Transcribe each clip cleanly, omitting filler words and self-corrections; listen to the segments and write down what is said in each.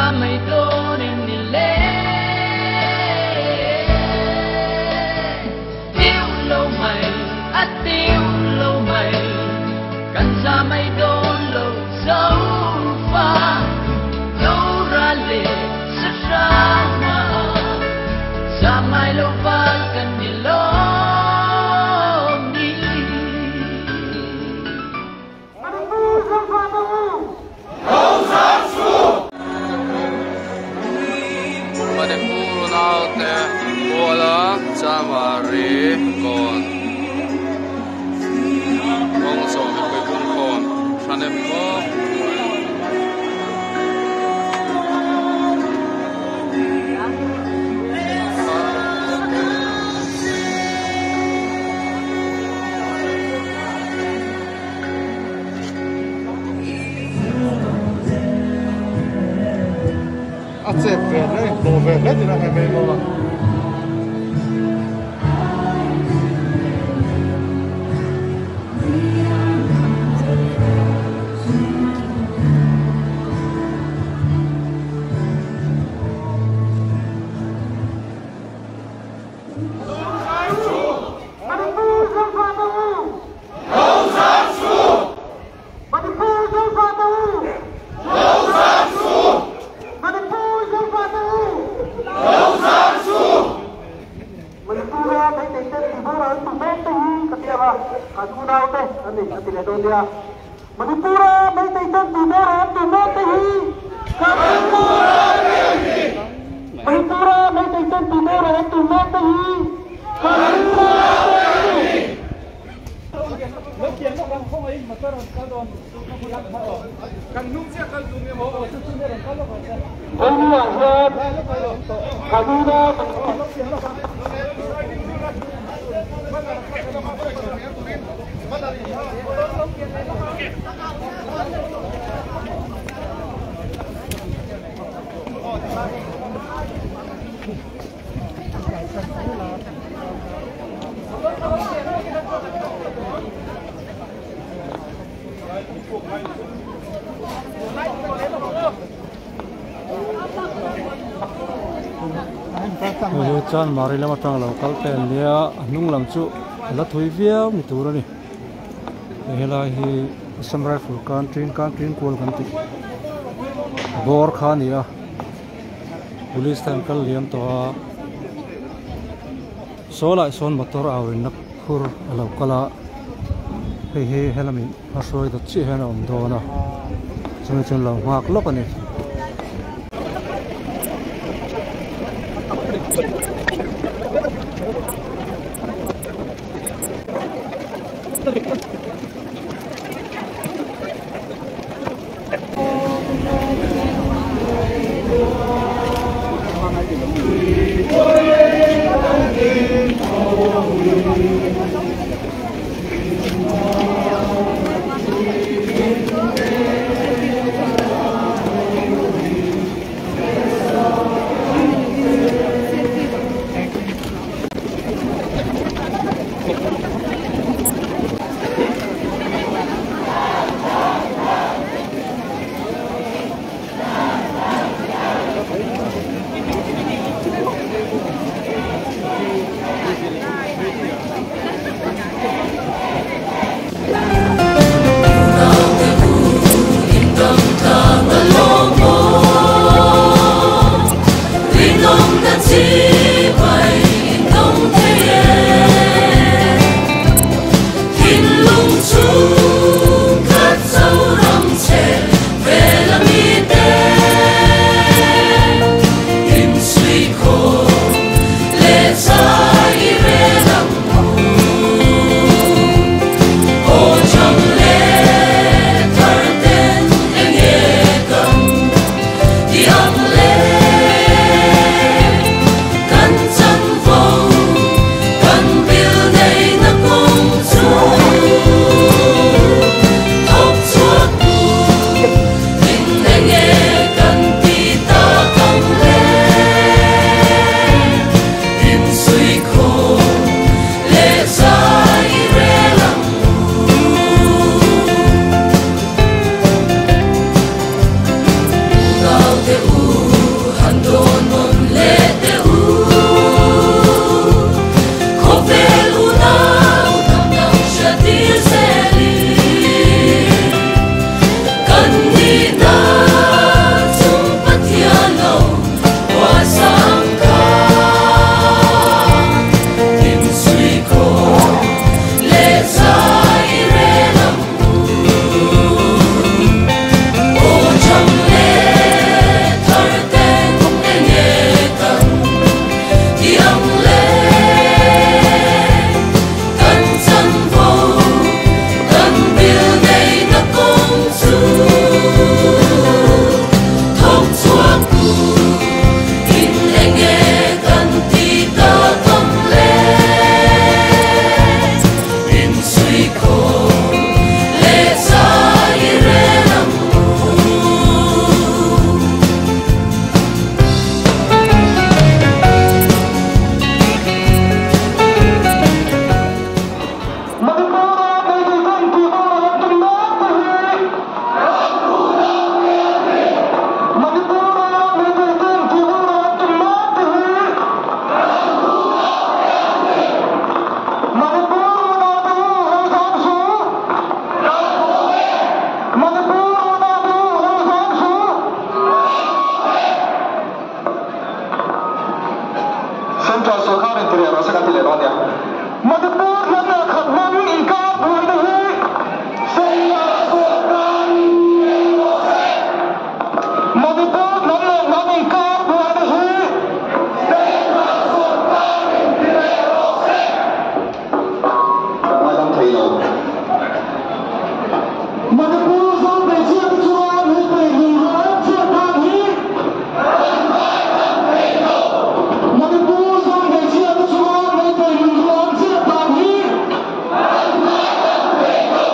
Zamai dawn em ni le? Tiu lo mai, a tiu lo mai, kan zamai dawn lo zo fa, zo ra le sa hrang ah, zamai lo val kan ni lawm ni. Manipur naute Kuala Chamari kawn kawng zawh mipui pungkhawm thahnem khawp mai. A chep ve hle, hlawh ve hle tina hei mai bawk a. Hei hi Chanmari lam atang lo kal te an nia a hnung lam chu a la thui viau ni tur a ni hei helai hi Assam Rifle Canteen Canteen kual kan tih bawr kha a ni a police te an kal liam tawh a saw lai sawn motor au rinna phur a lo kal a hei hi helami hma hruai dawt chiah hian a awm dawn a chumi chuan lo nghak lawk a ni. Manipur hnam leh khat hmang inkar buaina hi Central sorkar in tireh rawh se. Manipur hnam leh hnam inkar buaina hi Central sorkar in tireh rawh se. Ngaidam thei lo. Manipur Zo hmeichhia te chuan he peihni rual chhiat dan hi kan ngaidam thei lo. Manipur Zo hmeichhia te chuan he peihni rual chhiat dan hi kan ngaidam thei lo.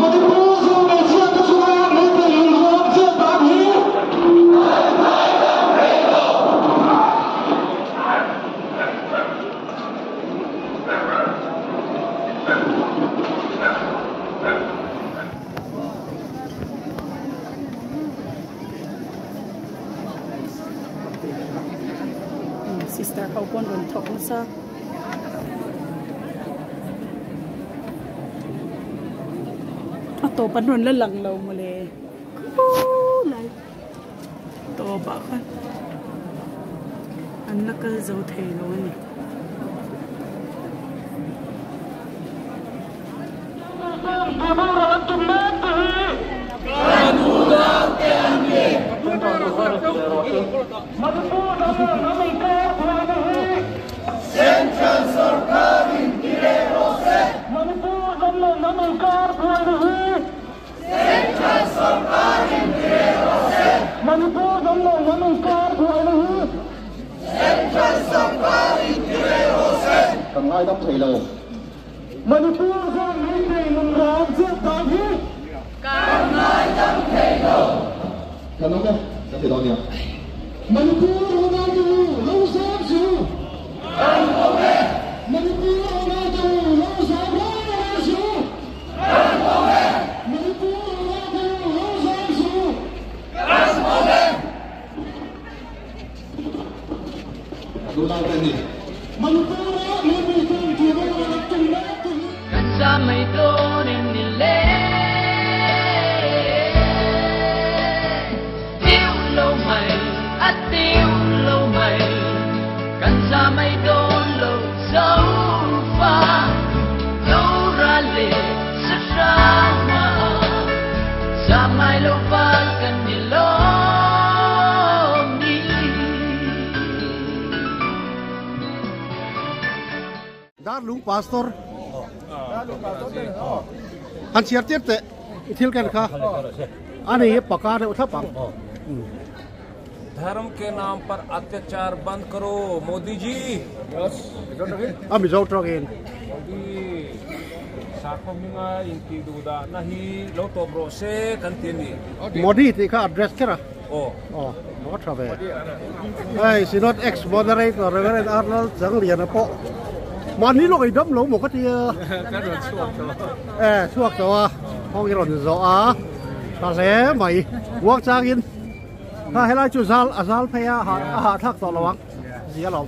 Manipur Zo hmeichhia te chuan he peihni rual chhiat dan hi kan ngaidam thei lo. Sister ho pawn rawn thawk nasa. A tawp an rawn la lang lo mawle. Khulai tawpah khan an la kal zo thei lo a ni. Kan ngaidam thei lo. Manipur zawng Meitei nunrawn chiat dan hi kan ngaidam thei lo. Kan awm e, kan ti dawn nia. Manipur Ronaldo lo zawm chu kan awm e. Manipur Ronaldo lo zawm reng reng chu kan awm e. Manipur Ronaldo lo zawm chu kan awm e. Kan za mai dawn em ni le? Tiu lo mai, a tiu lo mai, kan za mai dawn lo zo fa, zo ra leh sa hrang mah, za mai lo val kan ni lawm ni. Darlung Pastor han chhiar tir teh i thil ken kha a nei hi paka deuh thlap ang. Dharm ke naam par atyachar band karo Modi ji. A Mizo tawngin. Modi sakhaw hminga intih duh dahna hi lo tawp rawh se kan ti a ni. Modi tih kha address kher a. Aw. Aw, a tha ve. Hei Synod ex moderator Reverend Arnold Zangliana pawh mahni lawk ei dam lo maw ka tia. Kan rawn chhuak tawh. E chhuak tawh a, hawng i rawn zawh a, tha hle mai. Uak changin kha helai chu zal a zal phei a, a hahthlak tawh lo ang zia lo.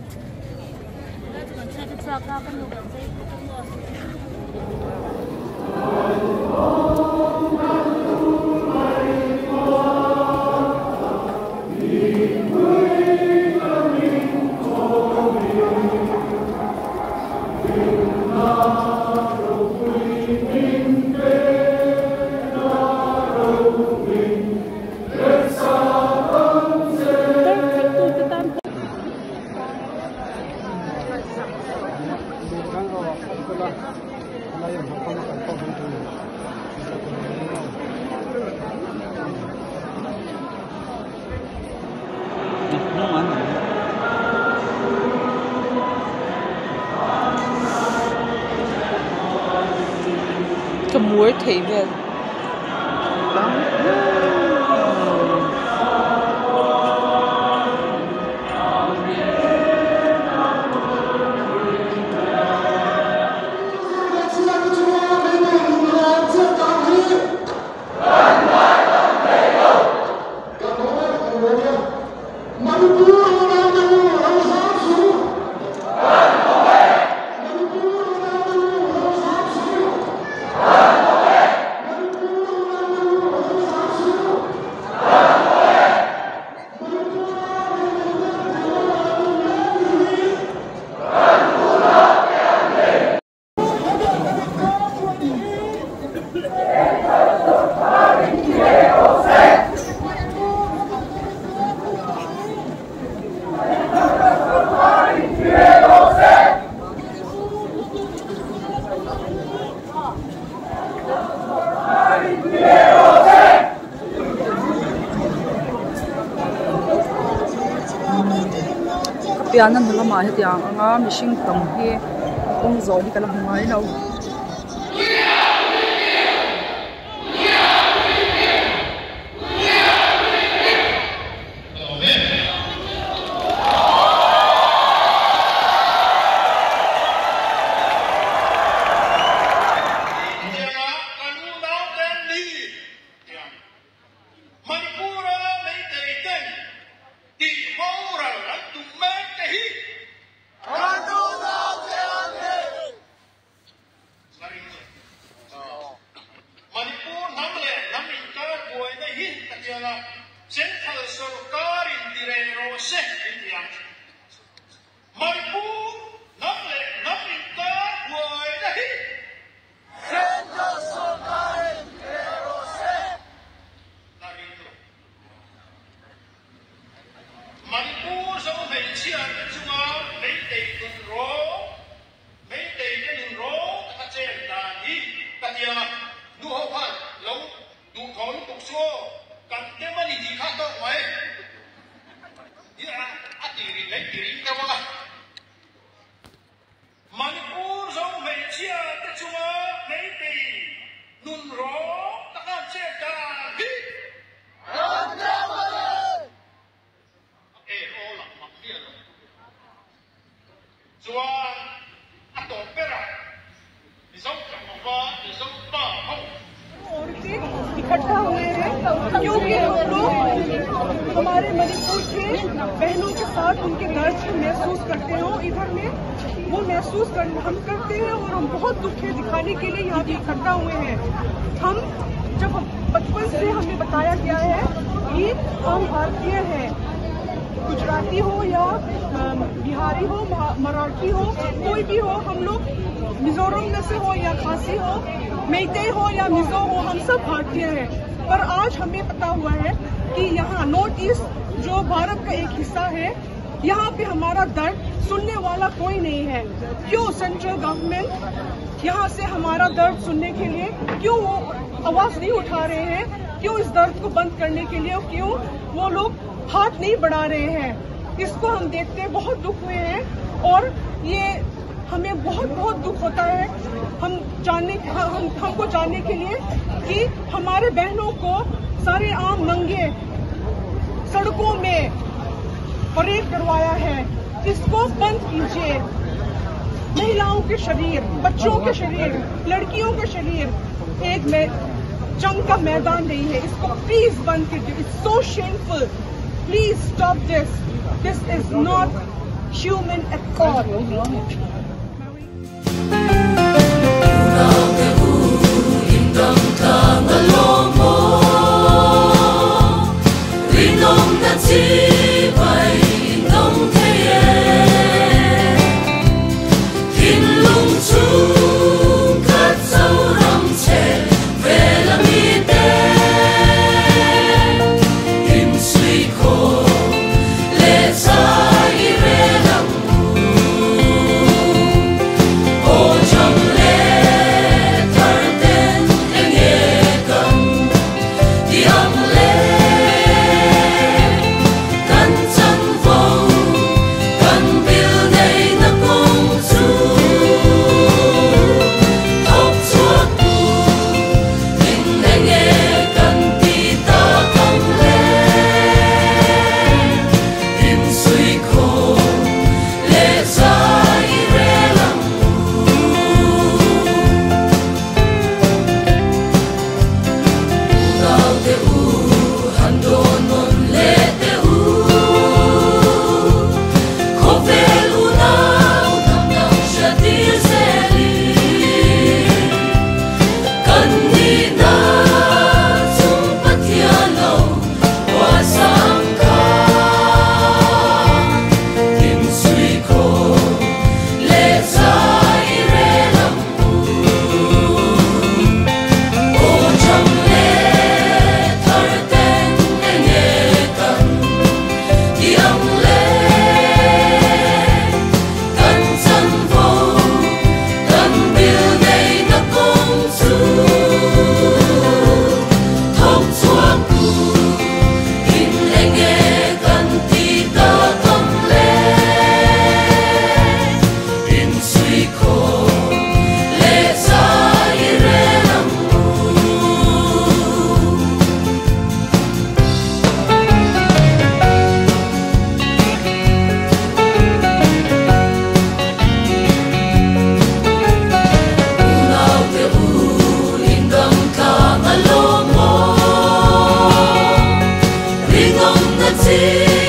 Ka mur thei vel. Pian a hnu lamah hetiang anga mihring tam hi kawng zawh hi ka la hmu ngai lo. इकट्ठा हुए हैं क्योंकि हम लोग हमारे मणिपुर के बहनों के साथ उनके दर्द को महसूस करते हो इधर में वो महसूस कर हम करते हैं और हम बहुत दुख है दिखाने के लिए यहाँ पे इकट्ठा हुए हैं। हम जब बचपन से हमें बताया गया है कि हम भारतीय हैं, गुजराती हो या बिहारी हो, मराठी हो, कोई भी हो, हम लोग मिजोरम में से हो या खासी हो, मेइतेई हो या मिजो हो, हम सब भारतीय हैं। पर आज हमें पता हुआ है कि यहाँ नॉर्थ ईस्ट जो भारत का एक हिस्सा है, यहाँ पे हमारा दर्द सुनने वाला कोई नहीं है। क्यों सेंट्रल गवर्नमेंट यहाँ से हमारा दर्द सुनने के लिए क्यों वो आवाज नहीं उठा रहे हैं? क्यों इस दर्द को बंद करने के लिए क्यों वो लोग हाथ नहीं बढ़ा रहे हैं? इसको हम देखते बहुत दुख हुए हैं और ये हमें बहुत बहुत दुख होता है हमको जानने के लिए कि हमारे बहनों को सारे आम नंगे सड़कों में परेड करवाया है। इसको बंद कीजिए। महिलाओं के शरीर, बच्चों के शरीर, लड़कियों के शरीर एक जंग का मैदान नहीं है। इसको प्लीज बंद कीजिए। It's so shameful. Please stop this. This is not human at all. Na chi.